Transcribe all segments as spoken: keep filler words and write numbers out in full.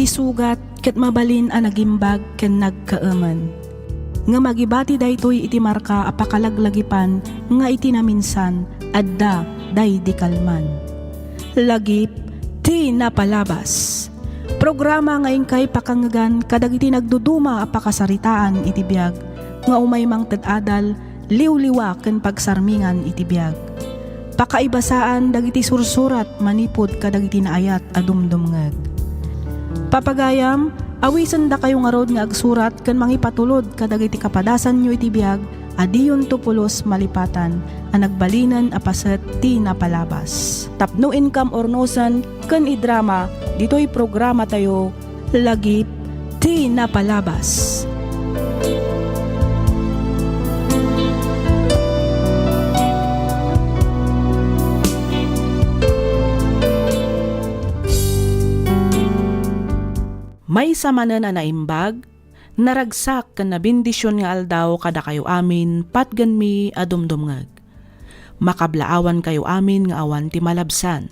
sugat ket mabalin a nagimbag ken nagkaemen. Ngem agibati daytoy iti marka a pakalaglagipan nga iti naminsan, adda daydi kalman. Lagip ti napalabas. Programa nga inkay pakangngegan kadagiti nagduduma a pakasaritaan iti biag nga umay mangted adal, liwliwa ken pagsarmingan iti biag. Pakaibasaan dagiti sursurat manipud kadagiti naayat a dumdumngeg. Papagayam, awisendakayo ngarud nga agsurat ken mangipatulod kadagiti kapadasanyo iti biag a diyonto pulos malipatan a nagbalinen a paset ti napalabas. Tapno inkam urnosen ken idrama ditoy programatayo, Lagip ti Napalabas. Maysa manen a naimbag, naragsak ken nabendision nga aldaw kadakayo amin, patgenmi a dumdumngeg. Makablaawankayo amin nga awan ti malabsan.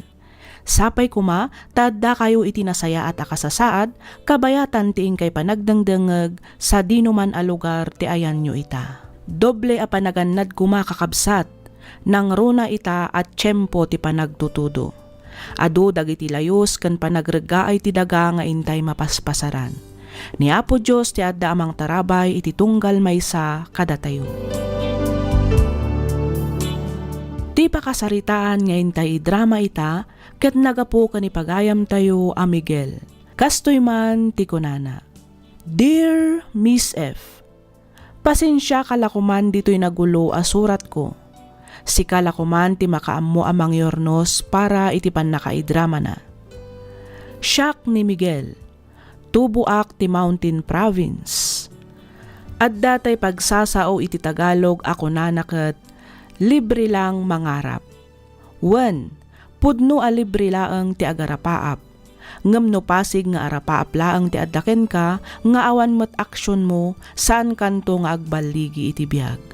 Sapay koma ta addakayo iti nasayaat a kasasaad, kabayatan ti inkay panagdengdengngeg sadinoman a lugar ti ayanyo ita. Doble a panagannad koma, kakabsat, nangruna ita a tiempo ti panagtutudo. Adu dagiti layus ken panagreggaay ti daga nga intay mapaspasaran. Ni Apo Dios ti adda a mangtarabay iti tunggal maysa kadatayo. Ti pakasaritaan nga intay idrama ita ket naggapu ken ni pagayamtayo a Miguel. Kastoy man ti kunana, "Dear Miss F, pasensiaka la koman ditoy nagulo a suratko. Sika la koman ti makaammo a mangiurnos para iti pannakaidramana. Siak ni Miguel. Tuboak ti Mountain Province. Adda tay pagsasao iti Tagalog a kunana ket, 'Libre lang mangarap.' Wen, pudno a libre laeng ti agarapaap. Ngem no pasig nga arapaap laeng ti adda kenka nga awan met aksionmo, saankanto nga agballigi iti biag.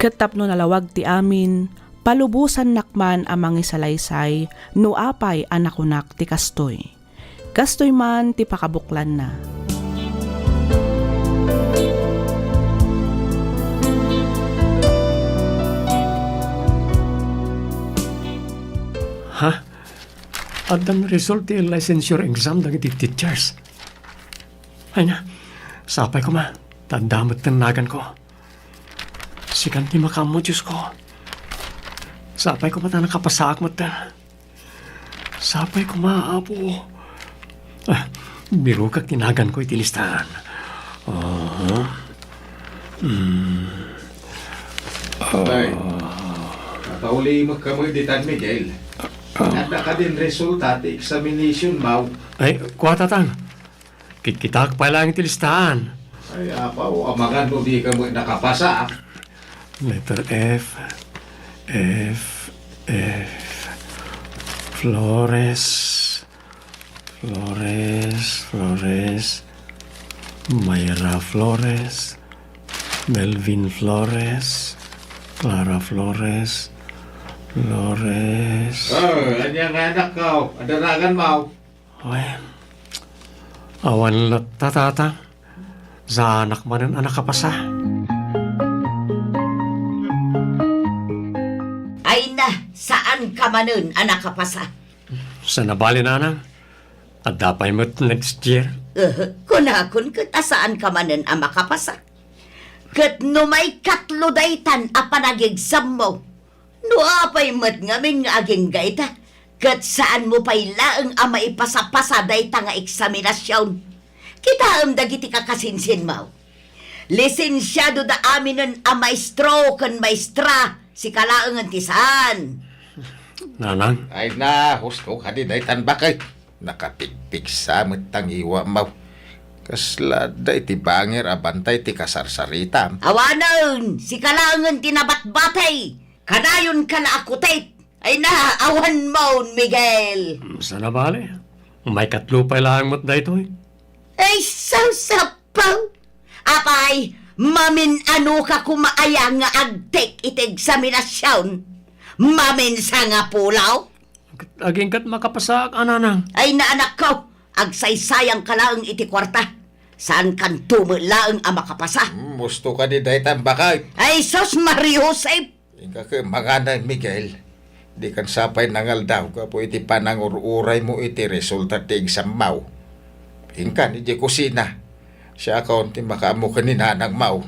Ket tapno nalawag ti amin, palubosannak man a mangisalaysay no apay a nakunak ti kastoy. Kastoy man ti pakabuklanna." Ha? Addan result ti licensure exam dagiti teachers. Ay na, sapay koma, ta adda met ti naganko. Sikan ti makaammo, Diosko. Sapay koma ta nakapasaak metten. Sapay koma, Apo. Ah, birokak ti naganko iti listaan. Aha. Hmm. Tay, nakaulimek kamo ditan, Miguel. Adda kadin resulta ti examination mo? Ay, kua, Tatang. Kitkitak pay laeng ti listaan. Ay, apaw, amangan no dika met nakapasa. Letter F, F, F. Flores, Flores, Flores. Mayra Flores, Melvin Flores, Clara Flores, Flores. Oh, ania nga anak ko? Adaragan mo? Wen, awan latta, Tatang. Saanak manen a nakapasa. Ay na, saanka manen a nakapasa. Saan a bale, Nanang. Adda pay met next year. Eh, kunakon ket a saanka manen a makapasa. Ket no maikatlo daytan a panag-exam mo, no apay met ngamin nga agingga ita, ket saanmo pay laeng a maipasapasa dayta nga eksaminasion. Kitaem dagiti kakasinsinmo. Lisensiado da aminen a maestro ken maestra, sika laengen ti saan. Nanang? Ay na, husto kadi daytan bakay. Nakapigpigsa met ta ngiwam. Kasla adda iti bangir a bantay ti kasarsaritam. Awanen, sika laengen ti nabatbatay. Kanayonka la a kutit. Ay na, awan maon, Miguel. Saan a bale. Maikatlo pay laeng met daytoy. Ay, sawsapaw! Apay, mamin-anoka koma aya nga agtik iti eksaminasion? Mamin-sangapulo? Agingga't makapasaak a, Nanang. Ay, naanakko! agsaysayangka laeng iti kuarta. Saankanto met laeng a makapasa. Hmm, husto kadi dayta, imbakay. Ay, sus, Maria Josep! Inka ket maganay, Miguel. Dikan sa pay nangaldaw gapu iti panangur-uraymo iti resulta ti exam-mo. Inkan idiay kusina. Siakon ti makaammo ken ni nanangmo.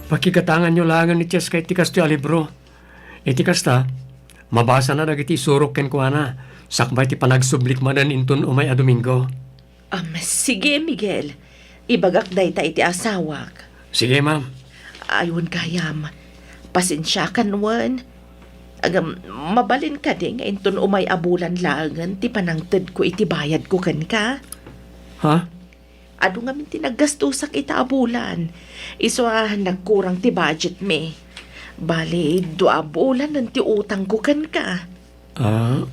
Pakigatanganyo laengen ni Cheska iti kastoy a libro. Iti kasta, mabasana dagiti isurok kenkuana, sakbay ti panagsublik manen inton umay a Domingo. Am, sige, Miguel. Ibagak dayta iti asawak. Sige, ma'am. Ay, wen gayam. Pasensiakan wen. Agam, mabalin kadi nga inton umay a bulan laengen ti panangtedko iti bayadko kenka? Ha? Adu ngamin ti naggastusak ita a bulan. Isu a nagkurang ti budget mi. Bali, dua a bulanen ti utangko kenka. Ah,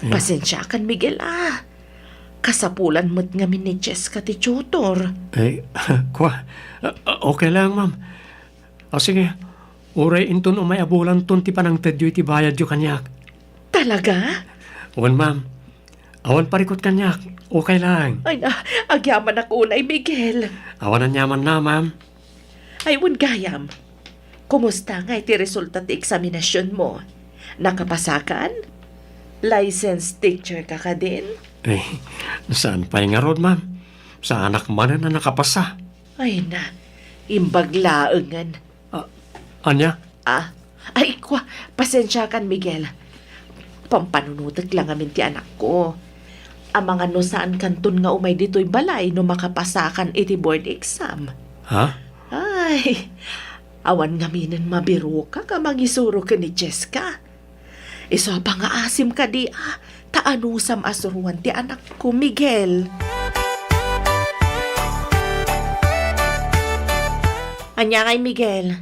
Pasensiakan, Miguel, ah. Kasapulan met ngamin ni Cheska ti tutor. Eh, kua, ah, okay lang, ma'am. O sige, uray inton umay a bulanton ti panangtedyo iti bayadyo kaniak. Talaga? Wen, ma'am. Awan parikut kaniak. Okay lang. Ay na, agyamanak unay, Miguel. Awan aniamanna, ma'am. Ay, wen gayam. Kumusta nga iti resulta ti eksaminasionmo? Nakapasakan? Licensed teacher ka kadin? Eh, saan pay ngarud, ma'am? Saanak manen a nakapasa. Ay na, imbag laengen. Ah, ania? Ah, ay, kua, pasensiakan, Miguel. Pampanunotek lang ngamin ti anakko. Amangan no saankanton nga umay ditoy balay no makapasakan iti board exam. Ha? Ay, awan ngaminen mabirokak a mangisuro ken ni Cheska. Isu a pangaasim kadi a, ta anusam a suroan ti anakko, Miguel. Ania ngay, Miguel?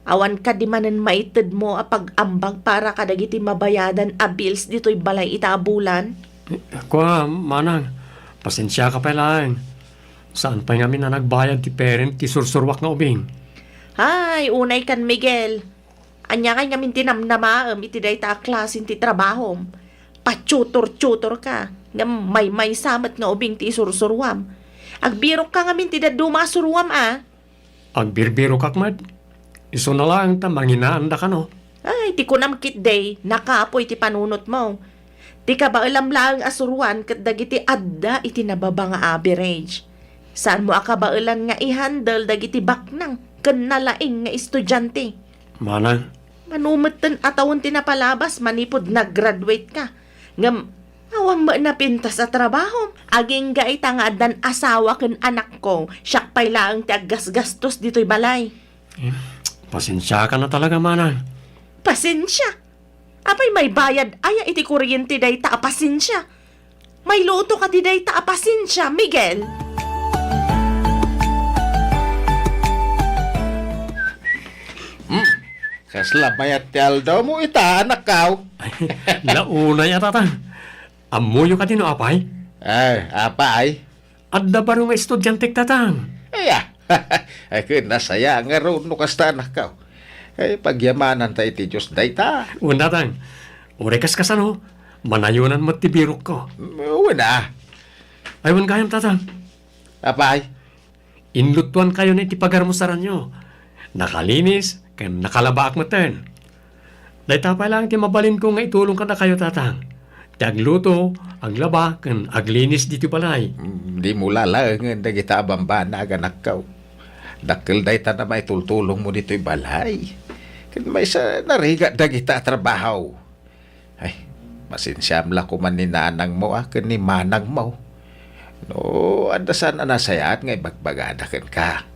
Awan kadi manen maitedmo a pag-ambag para kadagiti mabayadan a bills ditoy balay ita a bulan? Kua, manang, pasensiaka pay laeng. Saan pay ngamin a nagbayad ti parent ti sursuruak nga ubing? Ay, unay kan, Miguel. Ania ngay ngamin ti namnamaem iti dayta a klasen ti trabahom? Patutor-tutor ka, ngem maymaysa met nga ubing ti isursuruam. Agbirok ka ngamin ti dadduma a suruam, a. Agbirbirokak met. Isuna laeng ta manginaan da kano. Ay, ti kunam ketdi, nakapuy ti panunotmo. Ti kabaelam laeng a suruan ket dagiti adda iti nababa nga average. Saanmo a kabaelan nga i-handle dagiti baknang ken nalaing nga estudiante. Manang. Mano metten a tawen ti napalabas manipud nag-graduate ka. Ngem, awan met napintas a trabahom. Agingga ita nga addan asawa ken anakko, siak pay laeng ti aggasgastos ditoy balay. Eh, pasensiakan a talaga, manang. Pasensia? Apay, maybayad aya iti kuryente dayta a pasensia? Mayluto kadi dayta a pasensia, Miguel? Hmm, kasla mayat ti aldawmo ita, anakko? Naunay a, tatang. Ammoyo kadi no apay? Ay, apay? Adda baro nga estudiantek, tatang. Aya. Ay, ket nasaya ngarud no kasta, anakko. Ay, pagyamananta iti Dios dayta. Wen, tatang. Uray kas kasano, manayonan met ti birokko. Wen a. Ay, wen gayam, tatang. Apay? Inlutuankayon iti pagarmusaranyo. Nakalinis ken nakalabaak metten. Dayta pay laeng ti mabalinko nga itulong kadakayo, tatang. Ti agluto, aglaba, ken aglinis ditoy balay. Mm, dimo lalaengen dagita a bambanag, anakko. Dakkel dayta a maitultulongmo ditoy balay. Ken maysa, narigat dagita a trabaho. Ay, pasensiam la koma ni nanangmo a ken ni manangmo. No adda saan a nasayaat nga ibagbagada kenka.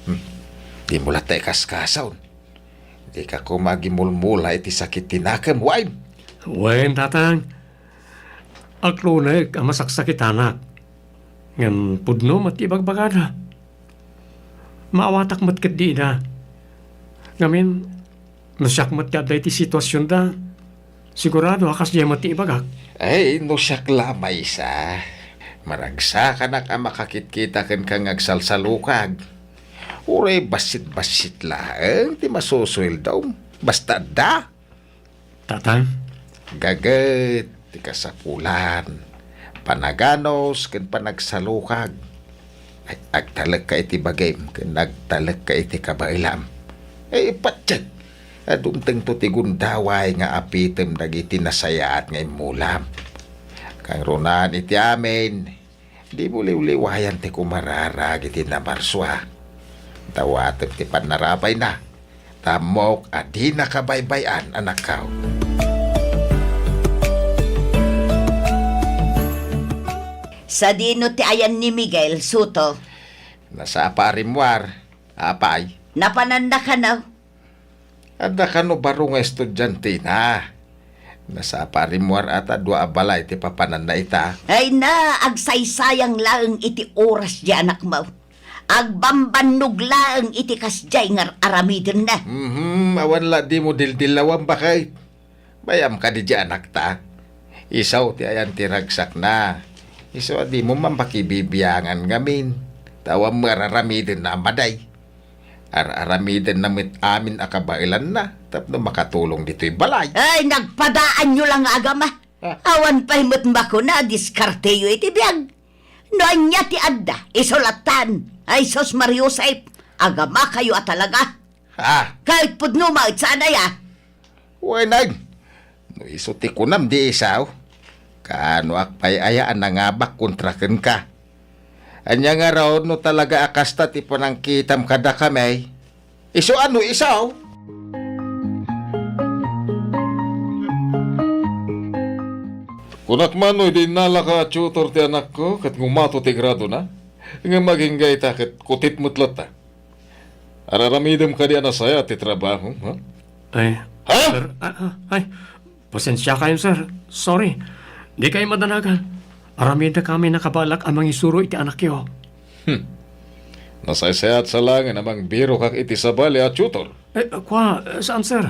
Hmm, dimo latta ikaskasaon. Dika koma agimulmula iti sakit ti nakem, wen? Wen, tatang. Aglunek a masaksakitanak. Ngem pudno met ti ibagbagada. Maawatak met ketdi ida. Ngamin, no siak met ti adda iti situasionda, sigurado a kasdiay met ti ibagak. Ay, no siak la maysa, maragsakanak a makakitkita kenka nga agsalsalukag. Uray bassit-bassit laeng ti masusueldom. Basta adda. Tatang? Gaget ti kasapulan, panaganus ken panagsalukag. Ay, agtalekka iti bagim ken agtalekka iti kabaelam. Ay, patiek a dumtengto ti gundaway nga apitem dagiti nasayaat nga immulam. Kangrunan iti amin, dimo liwliwayan ti kumararag iti namarsua. Dawatek ti pannarabayna. Ta ammok a dina kabaybay-an, anakko. Sadino ti ayan ni Miguel, Suto? Nasapa a rimmuar, apay. Napananna kano? Adda kano baro nga estudiantina. Nasapa a rimmuar a ta dua a balay ti papananna ita. Ay na, agsaysayang laeng iti oras di anakmo. Agbambannog laeng iti kasdiay nga ar-aramidenna. Mhm, awan la dimo dildillawan, baket. Bayam kadi di anakta. Isu ti ayan ti ragsakna. Isu a dimo man pakibibiangan ngamin. Ta awan met ar-aramidenna a madi. Ar-aramidenna met amin a kabaelanna tapno makatulong ditoy balay. Ay, nagpadaanyo la nga agama. Ah. Awan pay met makuna a diskarteyo iti biag. No ania ti adda, isu lattan. Ay, sus, Maria Josep, agamakayo a talaga. Ah. Ket pudno met saan aya. Wen, no isu ti kunam di isu, kaanoak pay aya a nangabak kontra kenka? Ania ngarud no talaga a kasta ti panangkitam kadakami? Isu a no isu? Kunak man no idi innalaka a tutor ti anakko ket ngumato ti gradona, ngem agingga ita ket kutit met latta. Ar-aramidem kadi a nasayaat ti trabaho, ha? Ay, Ha? sir, ah, ah, ay, pasensiakayon, sir. Sorry. Dikay madanagan. Aramidek amin a kabaelak a mangisuro iti anakyo. Hmm. Nasaysayaat sa laengen a mangbirokak iti sabali a tutor. Eh, kua, saan, sir?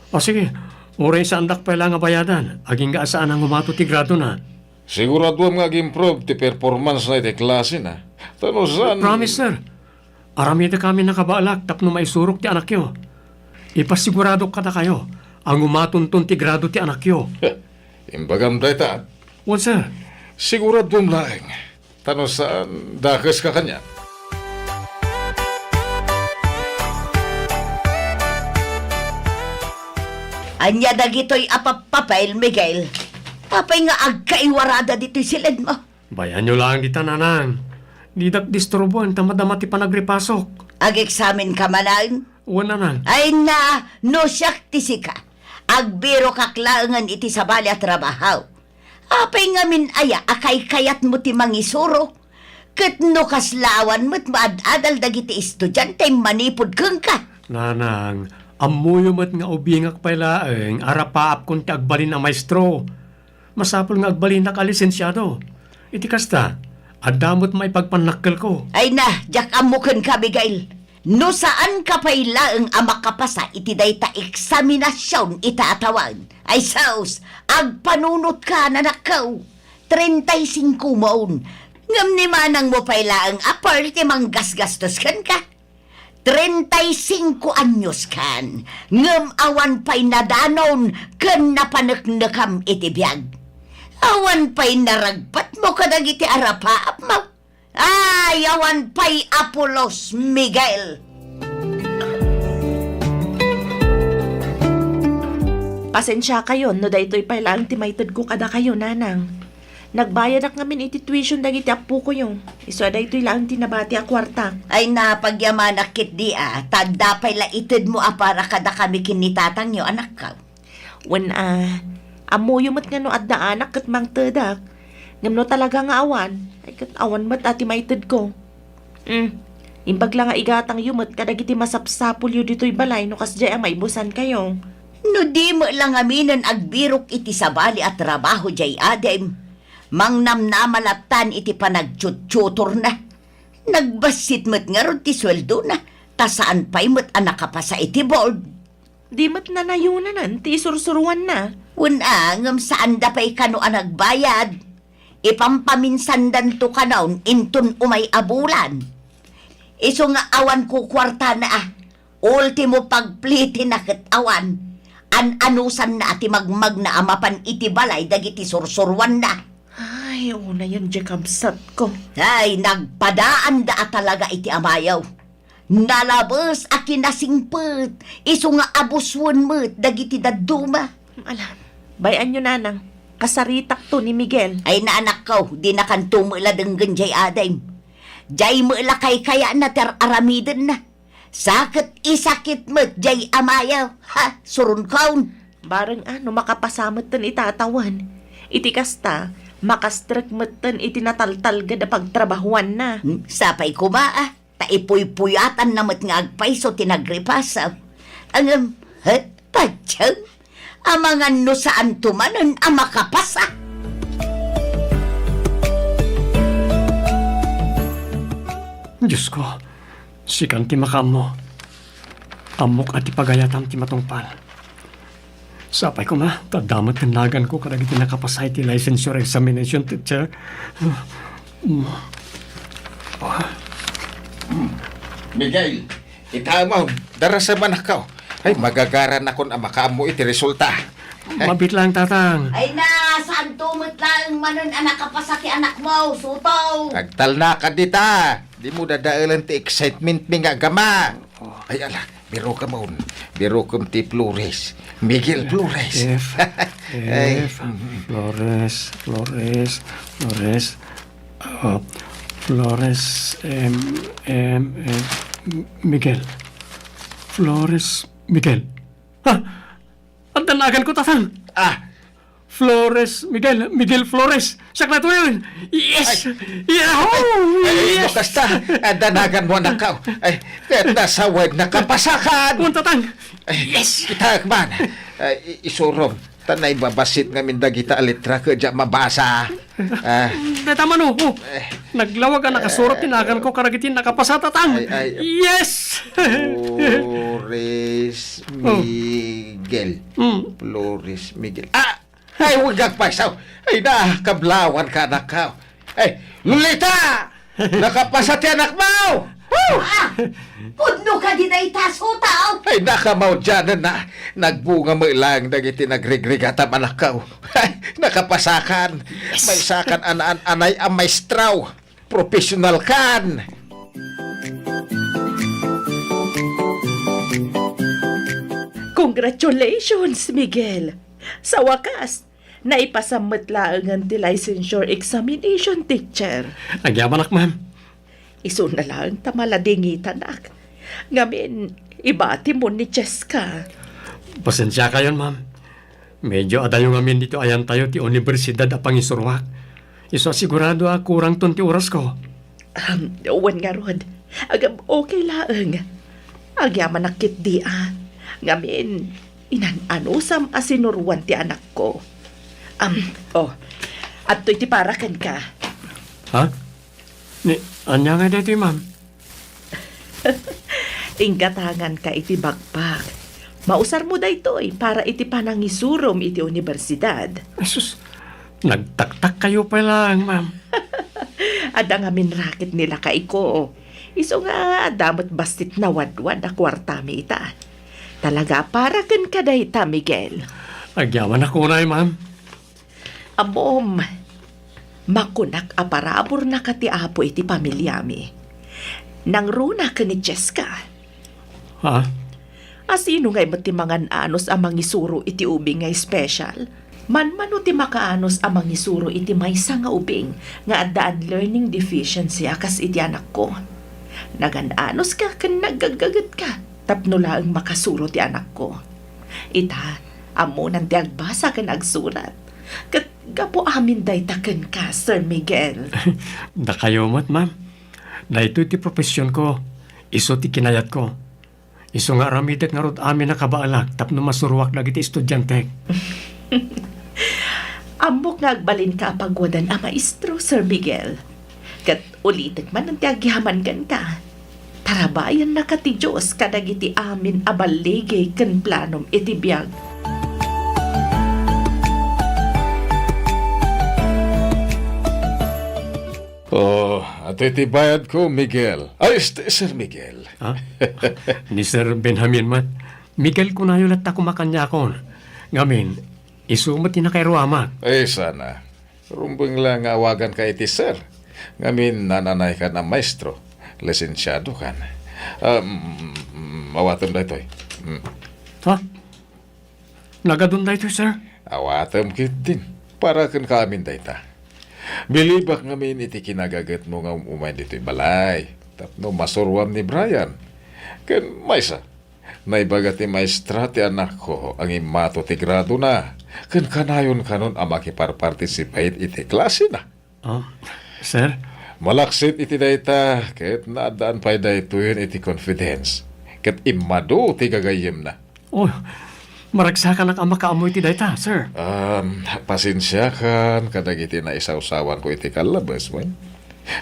O sige, uray saandak pay la nga bayadan, agingga a saan a ngumato ti gradona. Siguraduem nga ag-improve ti performance-na iti klase-na. Ta no saan Promise, sir. Aramidek amin a kabaelak tapno maisurok ti anakyo. Ipasiguradok kadakayo a ngumatonton ti grado ti anakyo. Imbagam dayta. Wen, sir. Siguraduem laeng. Ta no saan, dakeska kaniak. Ania dagitoy a pappapel, Miguel? Apay nga agkaiwarada ditoy siledmo? Bayanyo laeng dita, nanang. Didak disturboen ta madama ti panagripasok. Ag-eksamenka manen? Wen, nanang. Ay na, no siak ti sika, agbirokak laengen iti sabali a trabaho. Apay ngamin aya a kaykayatmo ti mangisuro? Ket no kasla awan met maad-adal dagiti estudiante manipud kenka. Nanang, ammoyo met nga ubingak pay laeng a rapaapkon ti agbalin a maestro. Masapul nga agbalinak a lisensiado. Iti kasta, adda met maipagpannakkelko. Ay na, diak ammo kenka, Abigail. No saanka pay laeng a makapasa iti dayta eksaminasion ita a tawen, ay sus, agpanunotka, nanakko. Treinta y cinco mon. Ngem ni manangmo pay laeng a parte manggasgastos kenka. Treinta y cinco anyos kan, ngem awan pay nadanon ken napaneknekam iti biag. Awan pay naragpatmo kadagiti arapaapmo. Ay, awan pay a pulos, Miguel! Pasensiakayon no daytoy pay laeng ti maitedko kadakayo, nanang. Nagbayadak ngamin iti tuition dagiti appokoyo. Isu a daytoy laeng ti nabati a kuarta. Ay, napagyamanak ketdi a, ta adda pay la itedmo a para kadakami ken ni tatangyo, anakko. Wen a, ammoyo met nga no adda anak ket mangtedak. Ngem no talaga nga awan, ay ket awan met a ti maitedko. Mm, imbag la nga igatangyo met kadagiti masapsapulyo ditoy balay no kasdiay a maibusankayo. No di met la ngaminen agbirok iti sabali a trabaho diay adim, mangnamnama lattan iti panagtiututorna. Nagbassit met ngarud ti sueldona, ta saan pay met a nakapasa iti board. Di met nanayonanen ti isursuroanna. Wen a, ngem saanda pay kano a nagbayad. Ipampaminsandanto kanon inton umay a bulan. Isu nga awan kukuartana a, ultimo pagplitina ket awan. An-anusanna a ti magmagna a mapan iti balay dagiti sursuroanna. Ay, unayen diay kabsatko. Ay, nagpadaanda a talaga iti amayo. Nalabes a kinasingpet, isu nga abusuen met dagiti dadduma. Ala, bay-anyo, nanang, kasaritakto ni Miguel. Ay, naanakko, dinakanto met la denggen diay adim. Diay met la kaykayatna ti ar-aramidenna. Sa ket isakit met diay amayo. Ha, suronkon. Bareng a no makapasa metten ita a tawen. Iti kasta, makastrek metten iti nataltalged a pagtrabahuanna. Hmm, sapay koma a, ta ipuypuyatanna met nga agpayso ti nagripasaw. Ngem, he, patien, amangan no saanto manen a makapasa. Diosko, sikan ti makaammo. Ammok a ti pagayatam ti matungpal. Sapay koma, ta adda met ken naganko kadagiti nakapasa iti licensure examination, teacher. Miguel, ita man, darasem, anakko. Ay, magagaranakon a makaammo iti resulta. Mabiit laeng, Tatang. Ay na, saanto met laeng manen a nakapasa ti anakmo, Sutong. Agtalnaka dita. Dimo dadaelen ti excitementmi nga agama. Oh. Ay, ala, birokem on. Birokem ti Flores. Miguel Flores. F, Ay. F, Flores, Flores, Flores, ah, Flores, M, M, M, Miguel. Flores, Miguel. Ah! Adda naganko, Tatang! Ah! Flores, Miguel, Miguel Flores. Siak la tuyon. Yes! Ay. Yahoo! Ay, ay, yes! Bakas ta. Adda naganmo, anakko. Ay, ket nasawen, nakapasakan. Wen, Tatang. Ay, yes! Itaek man. Ay, i-, isurom. Ta naibabassit ngamin dagita a letra ket diak mabasa. Ah. Dayta man, oh, oh. Eh. Naglawag a nakasurat ti naganko kadagiti nakapasa, Tatang. Ay, ay. Yes! Flores Oh. Miguel. Mm. Flores Miguel. Ah! Ay, wen agpayso. Ay, nakablawanka, anakko. Ay, Lolita! Nakapasa ti anakmo! Woo! Ah! Pudno kadi dayta, Sutong? Ay, nakamaudianenna. Nagbunga met laeng dagiti nagrigrigatam, anakko. Ay, nakapasakan. Yes. Maysakan a naan-anay a maestro. Professionalkan. Congratulations, Miguel! Sa wakas, naipasam met laengen ti licensure examination, teacher. Agyamanak, ma'am. Isuna laeng ta maladingitanak. Ngamin, ibatimon ni Cheska. Pasensiakayon, ma'am. Medyo adayo ngamin ditoy ayantayo ti universidad a pangisuruak. Isu a sigurado a kurangton ti orasko. Ahem, wen ngarud, agam, okay laeng. Agyamanak ketdi a. Ngamin, inan-anusam a sinuroan ti anakko. Am, oh, adtoy ti para kenka. Ha? Ni, ania ngay daytoy, ma'am? Inggatanganka iti bakbak. Mausarmo daytoy para iti panangisurom iti universidad. Ay, sus, nagtaktakkayo pay laeng, ma'am. Adda ngamin raket ni lakaiko. Isu nga adda met bassit nawadwad a kuartami ita. Talaga a para kenka dayta, Miguel. Agyamanak unay, ma'am. Ammom, makunak a paraburna ka ti Apo iti pamiliami. Nangruna ken ni Cheska. Ha? A sino ngay met ti mangan-anus a mangisuro iti ubing nga espesyal? Manmano ti makaanus a mangisuro iti maysa nga ubing nga addaan learning deficiency a kas iti anakko? Nagan-anus ka ken naggaggaget ka tapno laeng makasuro ti anakko. Ita, ammonan ti agbasa ken agsurat. Ket gapu amin dayta kenka, Sir Miguel. Dakayo met, ma'am. Daytoy ti professionko. Isu ti kinayatko. Isu nga aramidek ngarud amin a kabaelak tapno masuroak dagiti estudiantek. Ammok nga agbalinka a pagwadan a maestro, Sir Miguel. Ket ulitek manen ti agyaman kenka. Tarabayennaka ti Dios kadagiti amin a balligi ken planom iti biag. Oh, atoy ti bayadko, Miguel. Ay, este, Sir Miguel. Ha? Ni Sir Benjamin met. Miguel kunayo latta koma kaniakon. Ngamin, isu met ti nakairuamak. Ay, sana. Rumbeng la nga awaganka iti sir. Ngamin, nananaykan a maestro. Lisensiadokan. Um, awatem daytoy. Mm. Ha? Nagadun daytoy, sir? Awatem ketdin. Para kenka amin dayta. Bilibak ngamin iti kinagagetmo nga um-umay ditoy balay. Tapno masuroam ni Brian. Ken maysa, naibaga ti maestra ti anakko a ngimmato ti gradona, ken kanayon kanon a makiparparticipate iti klasena. Ah, sir? Malaksid iti dayta, ket naaddaan pay daytoyen iti confidence, ket immadu ti gagayyemna. Oh, maragsakanak a makaammo iti dayta, sir. Um, pasensiakan kadagiti naisawsawanko iti kallabes, wen?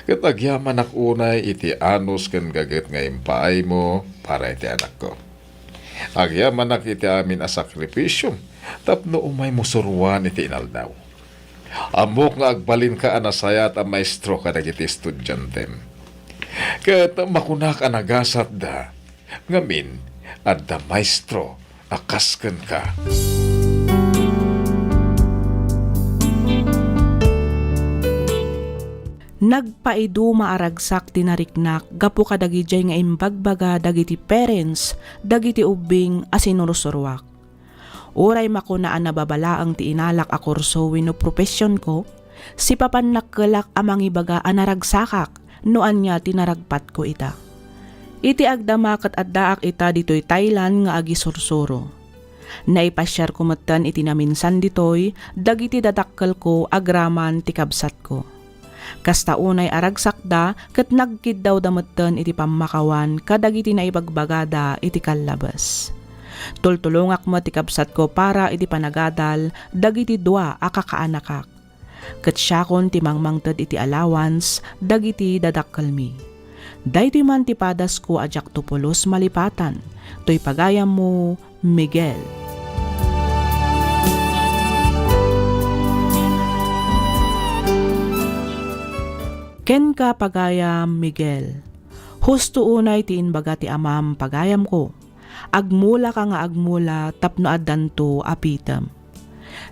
Ket agyamanak unay iti anus ken gaget nga impaaymo para iti anakko. Agyamanak iti amin a sakripisiom tapno umaymo suroan iti inaldaw. Ammok nga agbalinka a nasayaat a maestro kadagiti estudiantem. Ket makunak a nagasatda, ngamin, adda maestro a kas kenka. Nagpaiduma a ragsak ti nariknak gapu kadagidiay nga imbagbaga dagiti parents dagiti ubbing a sinursuroak. Uray makuna a nababalaeng ti inalak a kurso wenno professionko, sipapannakkelak a mangibaga a naragsakak no ania ti naragpatko ita. Iti agdama ket addaak ita ditoy Thailand nga agisursuro. Naipasiarko metten iti naminsan ditoy dagiti dadakkelko agraman ti kabsatko. Kasta unay a ragsakda ket nagkiddawda metten iti pammakawan kadagiti naibagbagada iti kallabes. Tultulongak met ti kabsatko para iti panagadal dagiti dua a kakaanakak. Ket siakon ti mangmangted iti allowance dagiti dadakkelmi. Daytoy man ti padasko a diakto pulos malipatan, toy pagayammo, Miguel. Kenka, pagayam Miguel, husto unay ti imbaga ti amam, pagayamko. Agmulaka nga agmula tapno addanto a pitem.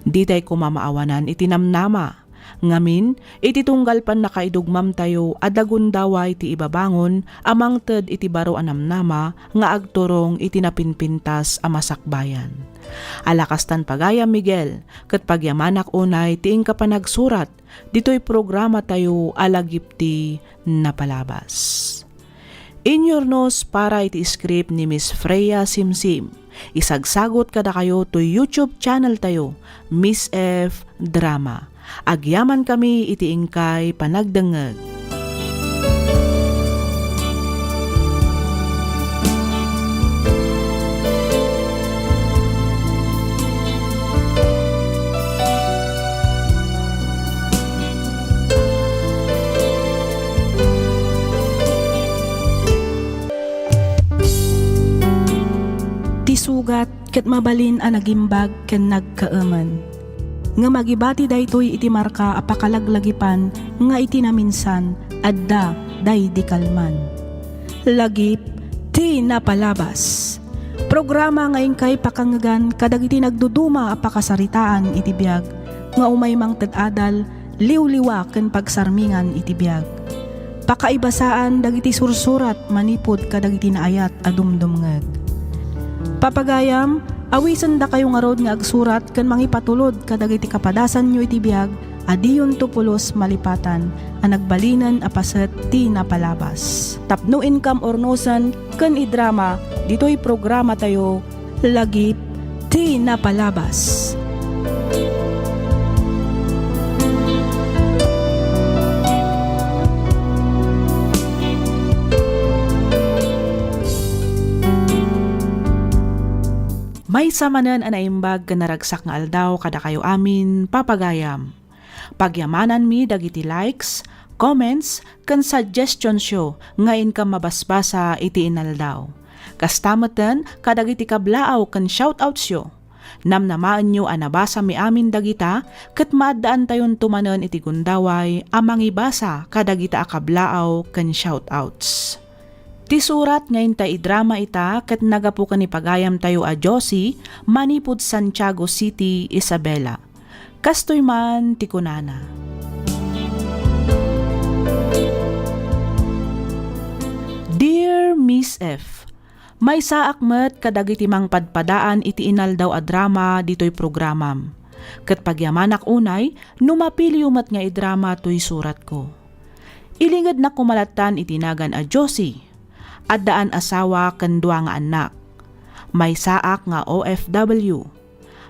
Ditay koma maawanan iti namnama. Ngamin, iti tunggal pannakaidugmamtayo, adda gundaway ti ibabangon a mangted iti baro a namnama nga agturong iti napinpintas a masakbayan. Ala kastan, pagayam Miguel, ket pagyamanak unay ti inka panagsurat ditoy programatayo a Lagip ti Napalabas. Inyurnos para iti script ni Miss Freya Simsim. Isagsagot kadakayo toy YouTube channel tayo, Miss F Drama. Agyamankami iti inkay panagdengngeg. Ti sugat ket mabalin a nagimbag ken nagkaemen. Ngem agibati daytoy iti marka a pakalaglagipan nga iti naminsan adda daydi kalman. Lagip ti Napalabas. Programa nga inkay pakangngegan kadagiti nagduduma a pakasaritaan iti biag nga umay mangted adal, liwliwa ken pagsarmingan iti biag. Pakaibasaan dagiti sursurat manipud kadagiti naayat a dumdumngeg. Papagayam, awisendakayo ngarud nga agsurat ken mangipatulod kadagiti kapadasanyo iti biag a diyonto pulos malipatan a nagbalinen a paset ti napalabas. Tapno inkam urnosen ken idrama ditoy programatayo, Lagip ti Napalabas. Maysa manen a naimbag ken naragsak nga aldaw kadakayo amin, papagayam. Pagyamananmi dagiti likes, comments, ken suggestionssyo nga inkam mabasbasa iti inaldaw. Kasta metten kadagiti kablaaw ken shoutoutsyo. Namnamaenyo a nabasami amin dagita ket maaddaantayonto manen iti gundaway a mangibasa kadagita a kablaaw ken shoutouts. Ti surat nga inta idrama ita ket nagapu ken ni pagayamtayo a Josie manipud Santiago City, Isabela. Kastoy man ti kunana, Dear Miss F, maysaak met kadagiti mangpadpadaan iti inaldaw a drama ditoy programam. Ket pagyamanak unay no mapiliyo met nga idrama toy suratko. Ilingednak koma lattan iti nagan a Josie. Addaan asawa ken dua nga annak. Maysaak nga O F W.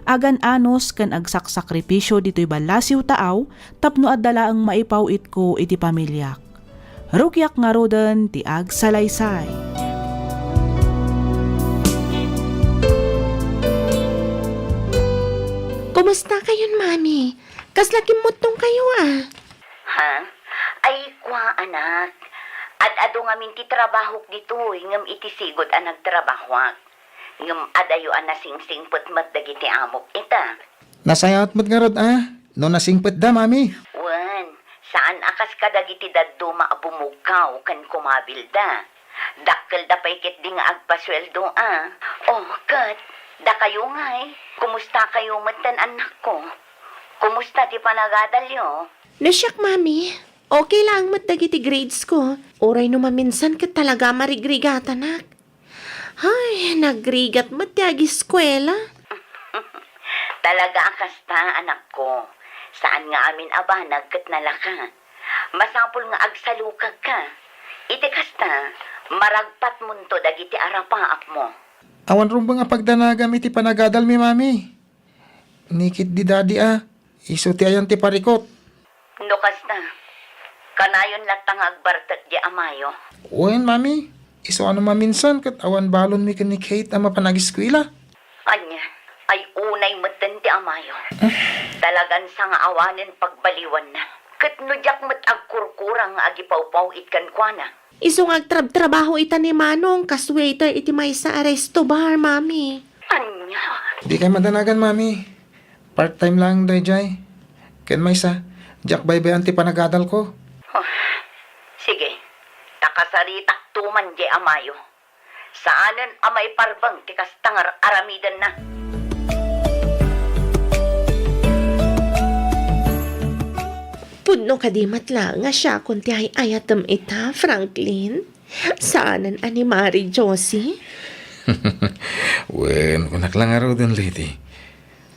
Agan-anus ken agsaksakripisio ditoy ballasiw taaw tapno adda laeng maipaw-itko iti pamiliak. Rugiak ngaruden ti agsalaysay. Kumusta kayon, Mami? Kasla kimmuttong kayo, a? Ha? Ay, kua, anak. Ad-adu ngamin ti trabahok ditoy, ngem iti sigud a nagtrabahoak. Ngem adayo a nasingsingpet met dagiti amok ita. Nasayaat met ngarud a no nasingpetda, Mami. Wen, saan a kas kadagiti dadduma a bumugkaw ken kumabilda. Dakkelda pay ketdi nga agpasueldo a. Oh, ket, dakayo ngay, kumusta kayo metten, annakko? Kumusta ti panagadalyo? No siak, Mami, okay laeng met dagiti grades ko. Uray no maminsan ket talaga a marigrigatanak. Ay, nagrigat met ti agiskuela. Talaga a kasta, anakko. Saan nga amin a banag ket nalaka. Masapul nga agsalukagka. Iti kasta, maragpatmonto dagiti arapaapmo. Awan rumbeng a pagdanagam iti panagadalmi, Mami. Ni ketdi Daddy a, isu ti ayan ti parikut. No kasta, kanayon latta nga agbartek di amayo. Wen, Mami, isu a no maminsan ket awan balonmi ken ni Kate a mapan agiskuela. Ania, ay unay metten ti amayo. Talagan sangaawanen pagbaliwanna. Ket no diak met agkurkurang nga agipawpaw-it kenkuana. Isu nga agtrabtrabaho ita ni Manong kas waiter iti maysa a resto bar, Mami. Ania? Dikay madanagan, Mami. Part-time laeng daydiay. Ken maysa, diak baybay-an ti panagadalko. Oh, sige, ta kasaritak tuman diay amayo. Saanen a maiparbeng ti kasta nga ar-aramidenna. Pudno kadi met la nga siakon ti ay-ayatem ita, Franklin? Saanen a ni Mari Josie? Wen, kunak la ngaruden, Lady.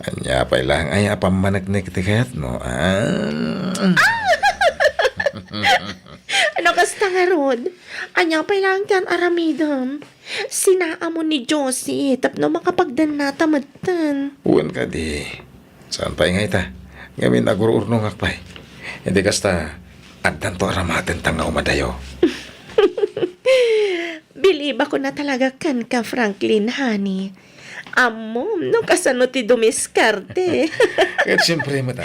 Ania pay laeng aya a pammaneknek ti kayatmo, a? No kasta ngarud, ania pay laeng ti ar-aramidem? Sinaamon ni Josie tapno makapagdannata metten. Wen kadi. Saan pay nga ita? Ngamin, agur-urnongak pay. Iti kasta, addanto aramidenta nga umadayo. Bilibakon a talaga kenka, Franklin, honey. Ammom no kasano ti dumiskarte. Ket siempre met a.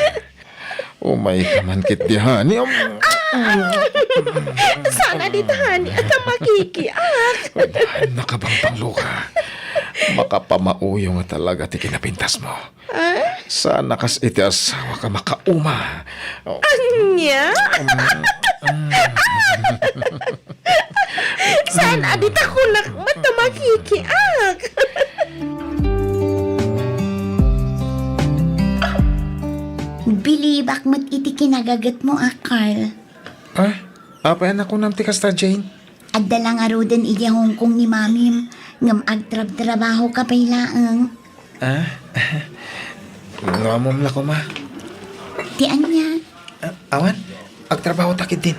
Umayka man ketdi, honey. Saan a dita, honey, a ta makikiak. Nakabangbangloka. Makapamauyo nga talaga ti kinapintasmo. Ah? Saan a kas iti asawak a makauma. Oh. Ania? Mm, mm. Saan a dita kunak met a makikiak? Bilibak met iti kinagagetmo a, Carl. Ah? Apay a nakunam ti kasta, Jane? Adda la ngaruden idiay Hong Kong ni Mamim, ngem agtrabtrabahoka pay laeng. Ah? No ammom la koma. Ti ania? Ah, awan, agtrabaho ta ketdin.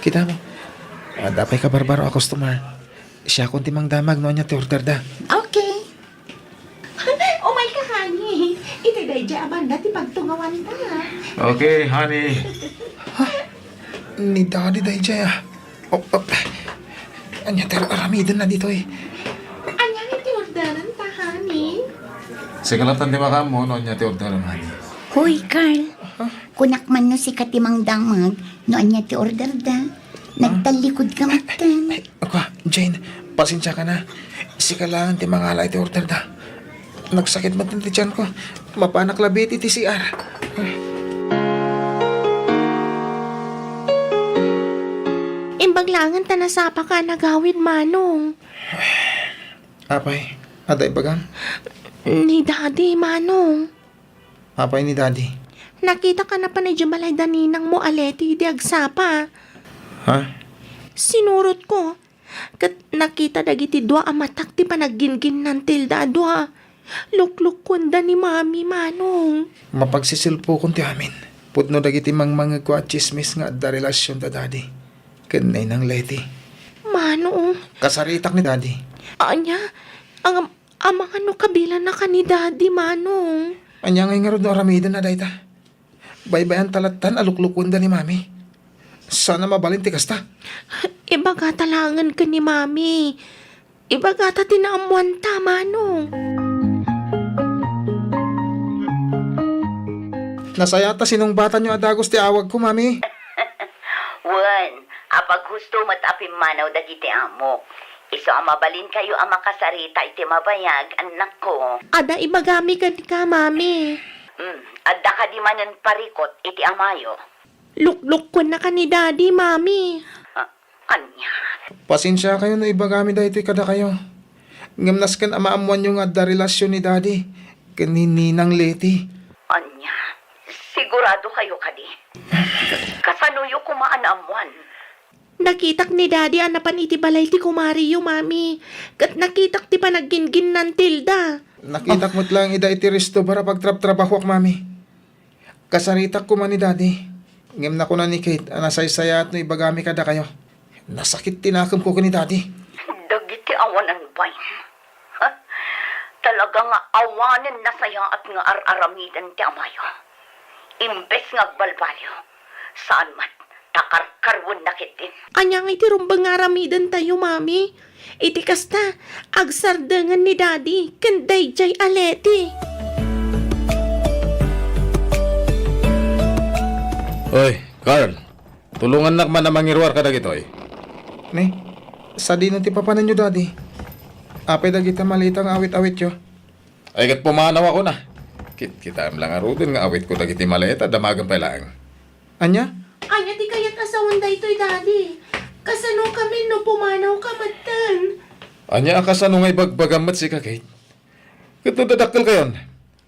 Kitam. Adda pay kabarbaro a customer. Siakon ti mangdamag no ania ti orderda. Okay. Umayka, honey. Iti daydiay a banda ti pagtungawanta. Okay, honey. Ha? Ni Daddy daydiay a. Oh, oh. Ania ti ar-aramidenna ditoy? Ania ti orderenta, honey? Sika lattan ti makaammo no ania ti orderem, honey. Hoy, Carl. Huh? Kunak man no sika ti mangdamag no ania ti orderda. Huh? Nagtallikudka metten. Ay, ay, ako, Jane, pasensiaka na. Sika laeng ti mangala iti orderda. Nagsakit metten ti tianko. Mapanak labi iti C R. Imbag Dangan ta nasapaka a nagawid, Manong. Apay, adda ibagam? Ni Daddy, Manong. Apay ni Daddy? Nakitak a napan idiay balay da ninangmo a Leti idi agsapa. Ha? Sinurotko, ket nakita dagiti dua a matak ti panagginginnantilda a dua. Luklukkuenda ni Mami, Manong. Mapagsisilpokon ti amin. Pudno dagiti mangmangegko a tsismis nga adda relasion da Daddy ken Ninang Leti. Manong. Kasaritak ni Daddy. Ania? Ang, amangan no kabilanaka ni Daddy, Manong. Ania ngay ngarud no aramiden a dayta? Baybay-anta lattan a luklukuenda ni Mami. Saan a mabalin ti kasta. Ibagata laengen ken ni Mami. Ibagata ti naammoanta, Manong. Nasayaat a sinungbatanyo a dagus ti awagko, Mami. Wen, apaghusto met a pimmanaw dagiti amok. Isu a mabalinkayo a makasarita iti mabayag, annakko. Adda ibagami kenka, Mami. Hmm, adda kadi manen parikut iti amayo? Luklukkuennaka ni Daddy, Mami. Ah, ania? Pasensiakayo no ibagami daytoy kadakayo. Ngem nasken a maammoanyo nga adda relasion ni Daddy ken ni Ninang Leti. Ania? Siguradokayo kadi? Kasanoyo koma a naammoan? Nakitak ni Daddy a napan iti balay ti kumariyo, Mami. Ket nakitak ti panagginginnantilda. Nakitak met laeng ida iti resto bar a pagtrabtrabahoak, Mami. Kasaritak koma ni Daddy. Ngem nakuna ni Kate a nasaysayaat no ibagami kadakayo. Nasakit ti nakemko ken ni Daddy. Dagiti awanan bain. Ha? Talaga nga awanen nasayaat nga ar-aramiden ti amayo. Imbes nga agbalbaliw, saan met, ta karkaruenna ketdin. Ania ngay ti rumbeng nga aramidentayo, Mami? Iti kasta, agsardengen ni Daddy ken daydiay a Leti. Oy, Carl, tulongannak man a mangiruar kadagitoy. Ne, sadino ti papananyo, Daddy? Apay dagiti maleta nga awit-awityo? Ay, ket pumanawakon a. Kit-, kitaem la ngaruden nga awitko dagiti maleta, damagen pay laeng. Ania? Ania ti kayat a sawen daytoy, Daddy? Kasano kami no pumanawka metten? Ania a kasano nga ibagbagam met sika, Kate? Ket no dadakkelkayon,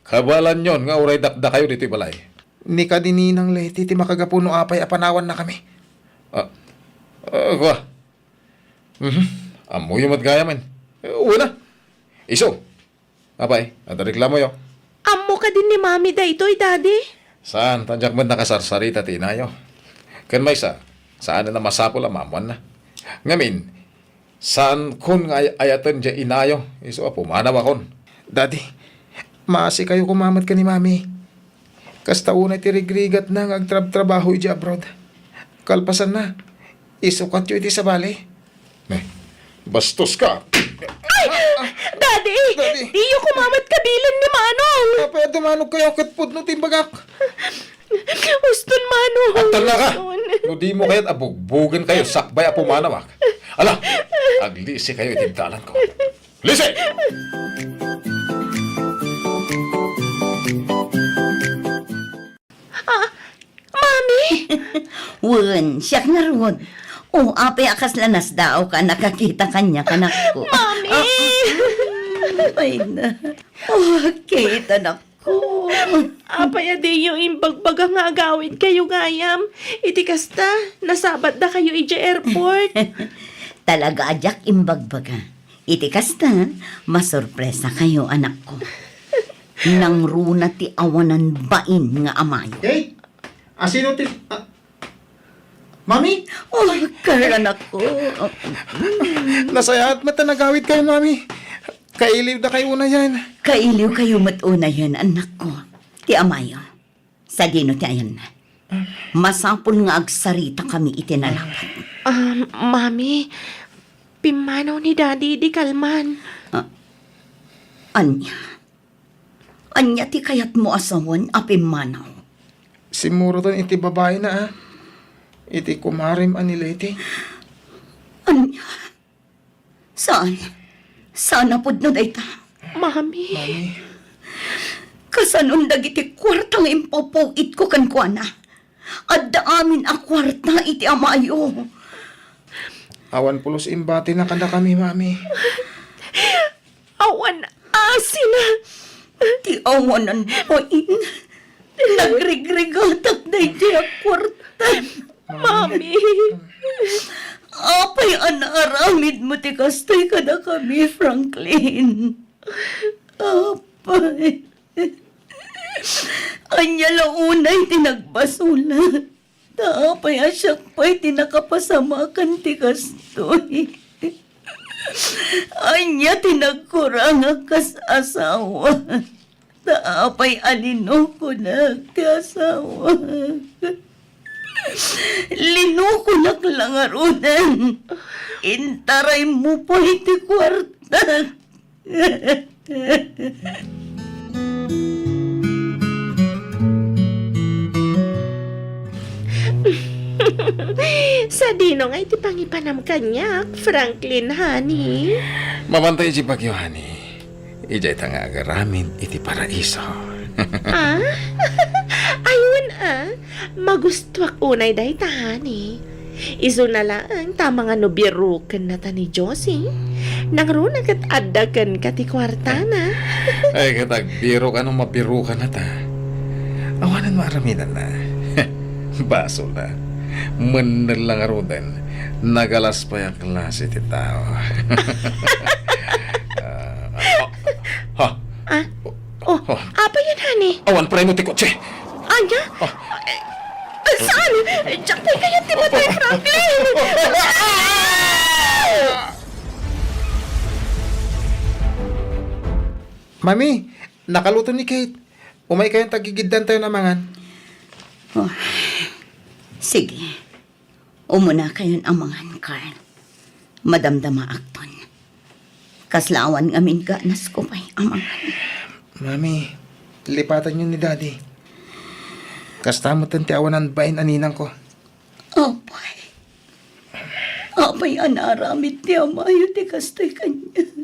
kabaelanyon nga uray dakdakayo ditoy balay. Ni kadi Ninang Leti ti makagapu no apay a panawannakami. Ah, ah, kua. Mhm. Ammoyo met gayamen. Eh, wen a. Isu. Apay, adda reklamoyo? Ammo kadi ni Mami daytoy, Daddy? Saan, ta diak met nakasarsarita ti inayo. Ken maysa, saanen a masapul a maammoanna. Ngamin, saankon nga ay-, ayaten diay inayo, isu a pumanawakon. Daddy, maasikayo koma met ken ni Mami. Kasta unay ti rigrigatna nga agtrabtrabaho idiay abroad. Kalpasanna, isukatyo iti sabali. Ne, bastoska. Ay! Daddy! Daddy! Diyo koma met kabilen ni Manong! Apay a dumanogkayo ket pudno ti imbagak? Uston, Manong! Agtallaka! Uston. No dimo kayat a bugbogenkayo sakbay a pumanawak, ala, aglisikayo iti dalanko. Lisi! Ah, Mami! Wen, siak ngarud. O, apay a kasla nasdaawka a nakakita kaniak, anakko? Mami! Ah, ay na. O, Kate, anakko. Apay a diyo imbagbaga nga agawidkayo gayam? Iti kasta, nasabatdakayo idiay airport. Talaga a diak imbagbaga. Iti kasta, masurpresakayo, anakko. Nangruna ti awanan bain nga amayo. Kate? Asino ti, ah, Mami? O, Carl, anakko. Nasayaat met a nagawidkayo, Mami. Kailiwdakayo unayen. Kailiwkayo met unayen, anakko. Ti amayo. Sadino ti ayanna? Masapul nga agsaritakami iti nalapat. Ah, Mami, pimmanaw ni Daddy idi kalman. Ah, ania? Ania ti kayatmo a sawen a pimmanaw? Simmuroten iti babaina, a. Iti kumarem a ni Leti. Ania? Saan? Saan a pudno dayta? Mami. Mami. Kasanon dagiti kuarta nga impaw-itko kenkuana? Adda amin a kuarta iti amayo. Awan pulos imbatina kadakami, Mami. Awan asina. Ti awanan pay. Nagrigrigatak daydiay a kuarta. Mami. Apay a naaramidmo ti kastoy kadakami, Franklin? Apay. Ania la unay ti nagbasolak? Ta apay a siak pay ti nakapasamakan ti kastoy? Ania ti nagkurangak kas asawa? Ta apay a linukonak ti asawak? Linukonak la ngaruden. Intaraymo pay ti kuartak. Sadino nga iti pangipanam kaniak, Franklin, honey? Mabantay iti bagyo, honey. Idiay ta nga agaramid iti paraiso. Ah? Ayun, ah. Magustuak unay dayta, honey. Isuna laeng ta amangan no biroken nata ni Josie. Nangruna ket adda kenka ti kuartana. Ay, ket agbirok a no mabiroken nata. Awanen maaramidanna. Basol na. Mennel la ngaruden. Nagalas pay a klase ti tao. Ah, ah, ha? Ah? Oh, oh, apay yan, honey? Awan preno ti kotse. Anya? Ah. Eh, saan? Diak pay kayat ti patay, Franklin! Mami, nakaluto ni Kate. Umay kayon ta gigiddantayon a mangan. Oh, sige. Umunakayon a mangan, Carl. Madamdamaakton. Kasla awan ngamin ganasko pay a mangan. Mami, lipatanyo ni Daddy. Kasta metten ti awanan bain a ninangko. Apay. Apay a naaramid ti amayo ti kastoy kaniak.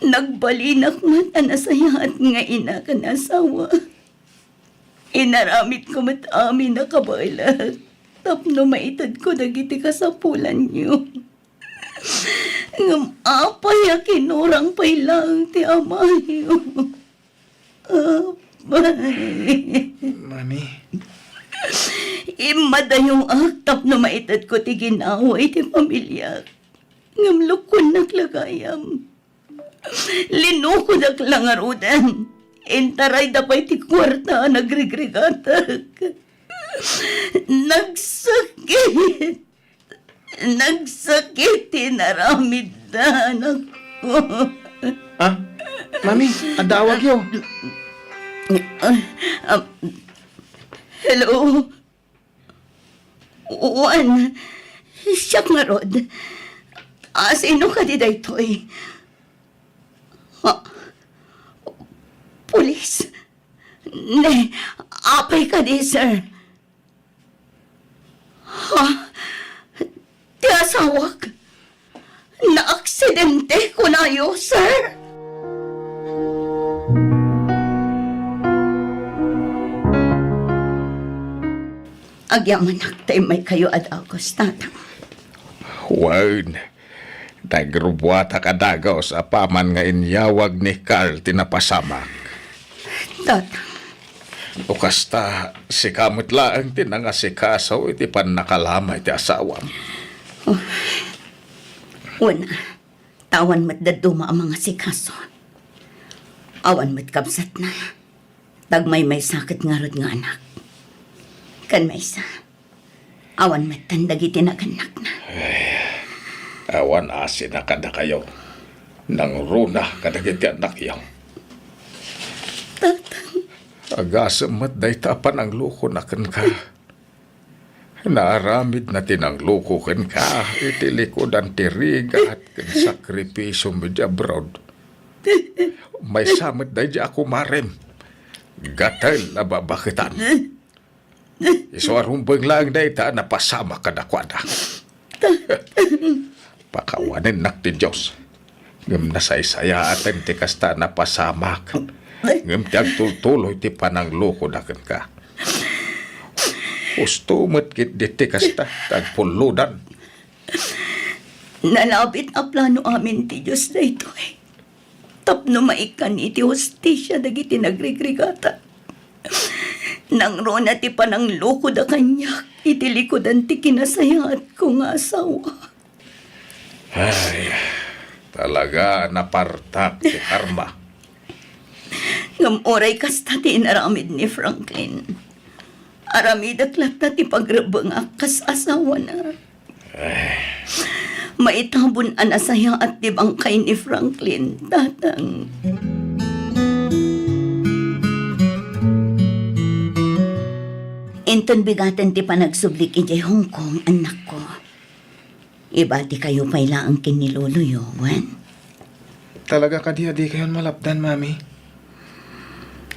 Nagbalinak met a nasayaat nga ina ken asawa. Inaramidko met amin a kabaelak tapno maitedko dagiti kasapulanyo. Ngem apay a kinurang pay laeng ti amayo? Apay. Mami. Immadayoak tapno maitedko ti ginawa iti pamiliak. Ngem lukkuennak la gayam. Linukodak la ngaruden. Intarayda pay ti kuarta a nagrigrigatak. Nagsakit. Nagsakit ti inaramidda, anakko. Ah, Mami, adda awagyo. Ah, ah, hello? Wen, siak ngarud. Ah, sino kadi daytoy? Ha? Pulis? Ne, apay kadi, sir? Ha? Ti asawak? Naaksidente, kunayo, sir? Agyamanak ta immaykayo a dagus, Tatang. Wen, nagrubuatak a dagus apaman nga inyawag ni Carl ti napasamak. Tatang. No kasta, sika met laeng ti nangasikaso iti pannakalama iti asawam. Oh. Wen, ta awan met dadduma a mangasikaso. Awan met kabsatna. Tagmaymaysa ket ngarud nga anak. Ken maysa, awan metten dagiti nagannakna. Ay, awan asina kadakayo. Nangruna kadagiti annakyo. Tatang. Agasem met dayta a pananglukona kenka. Naaramidna ti nangluko kenka iti likudan ti rigat ken sakripisom idiay abroad. Maysa met daydiay a kumarem. Gatel a babaketan. Isu a rumbeng laeng dayta a napasamak kadakuada. Pakawanennak ti Dios. Ngem nasaysayaaten ti kasta a napasamak. Ngem ti agtultuloy ti pananglukoda kenka. Husto met ketdi ti kasta, ta agpullodan. Nalabit a plano amin ti Dios daytoy. Tapno maikkan iti hustisia dagiti nagrigrigata. Nangruna ti pananglukoda kaniak iti likudan ti kinasayaatko nga asawa. Ay, talaga napartak ti karma. Ngem uray kasta ti inaramid ni Franklin, aramidek latta ti pagrebbengak kas asawana. Ay. Maitabon a nasayaat ti bangkay ni Franklin, Tatang. Inton bigaten ti panagsublik idiay Hong Kong, annakko. Ibatikayo pay laeng ken ni Loloyo, wen? Talaga kadi a dikayon malapdan, Mami?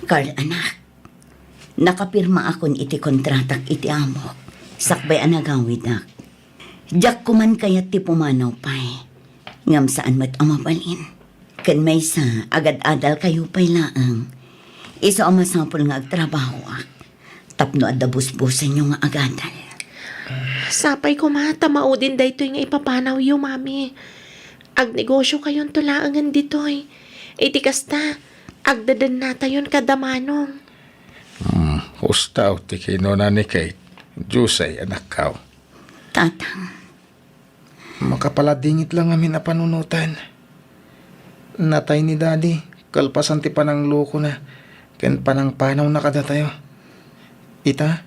Carl, anak, nakapirmaakon iti kontratak iti amok, sakbay a nagawidak. Diak koman kayat ti pumanaw pay, ngem saan met a mabalin. Ken maysa, agad-adalkayo pay laeng. Isu a masapul nga agtrabahoak tapno adda busbusenyo nga agadal. Sapay koma ta maudin daytoy nga ipapanawyo, Mami. Agnegosyokayonto laengen ditoy. Iti kasta, agdedennatayon kada manong. Hmm, husto ti kinuna ni Kate. Diyosay, anakkaw. Tatang. Makapaladingit la ngamin a panunoten. Natay ni Daddy, kalpasan ti pananglukona ken panangpanawna kadatayo. Ita,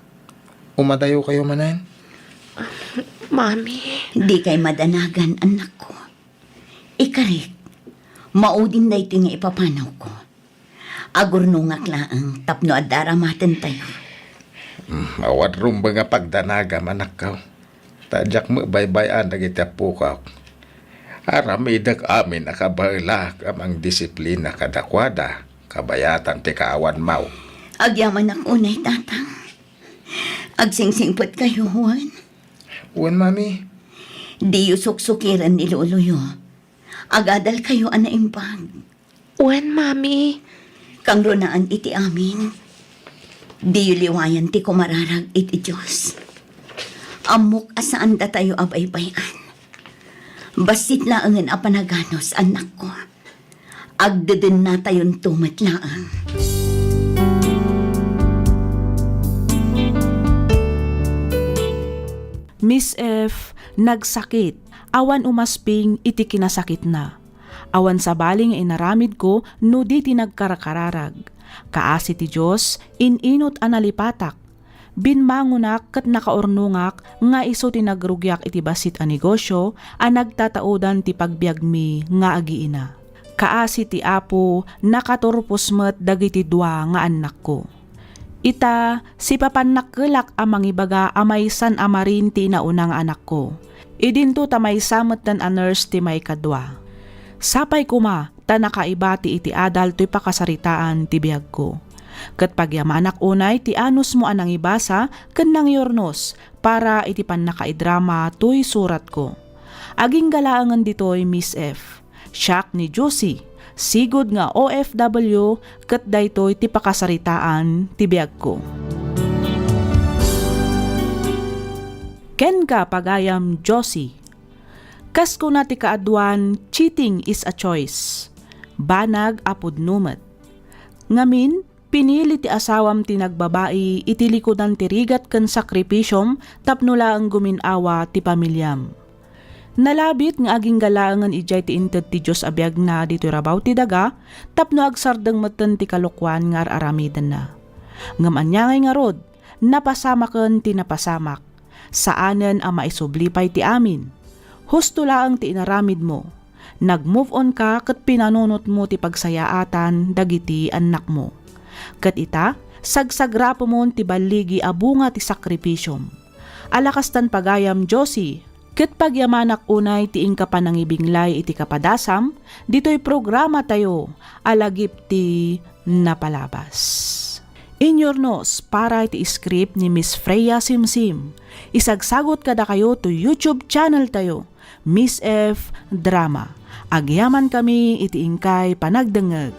umadayokayo manen? Mami. Dikay madanagan, annakko. Ikarik, maudin daytoy nga ipapanawko. Agurnongak laeng tapno adda aramatentayo. Mm, awan rumbeng a pagdanagam, anakko. Ta diak met baybay-an dagiti appokaw. Aramidek amin a kabaelak a mangdisiplina kadakuada, kabayatan ti kaawanmaw. Agyamanak unay, Tatang. Agsingsingpetkayo, wen? Wen, Mami. Diyo suksukiren ni Loloyo. Agadalkayo a naimbag. Wen, Mami. Kangrunaan iti amin. Diyo liwayan ti kumararag iti Dios. Ammok a saan datayo a baybay-an. Bassit laengen a panaganus, annakko. Agdedennatayonto met laeng. Miss F, nagsakit. Awan umasping iti kinasakitna. Awan sabali nga inaramidko no di ti nagkarkararag. Kaasi ti Dios, in-inut a nalipatak. Binmangonak ket nakaurnongak nga isu ti nagrugiak iti bassit a negosio a nagtataudan ti pagbiagmi nga agiina. Kaasi ti Apo, nakaturpos met dagiti dua nga annakko. Ita, sipapannakkelak a mangibaga a maysan a marin ti inauna nga anakko. Idinto ta maysa metten a nurse ti maikadua. Sapay koma ta nakaibati iti adal toy pakasaritaan ti biagko. Ket pagyamanak unay ti anusmo a nangibasa ken nangyurnos para iti pannakaidrama toy suratko. Agingga laengen ditoy, Miss F. Siak ni Josie, sigud nga O F W, ket daytoy ti pakasaritaan ti biagko. Kenka, pagayam Josie. Kas kuna ti kaaduan, cheating is a choice. Banag a pudno met. Ngamin, pinili ti asawam ti nagbabai iti likudan ti rigat ken sakripisiom tapno laeng gumin-awa ti pamiliam. Nalabit nga agingga laengen idiay ti inted ti Dios a biagna ditoy rabaw ti daga tapno agsardeng metten ti kalokuan nga ar-aramidenna. Ngem ania ngay ngarud, napasamaken ti napasamak. Saanen a maisubli pay ti amin. Husto laeng ti inaramidmo. Nag-move on ka ket pinanunotmo ti pagsayaatan dagiti annakmo. Ket ita, sagsagapumon ti balligi a bunga ti sakripisiom. Ala kastan pagayam, Josie, ket pagyamanak unay ti inka panangibinglay iti kapadasam ditoy programatayo a Lagip ti Napalabas. Inyurnos para iti script ni Miss Freya Simsim. Isagsagut kadakayo to YouTube channel tayo, Miss F Drama. Agyaman kami iti inkay panagdengngeg.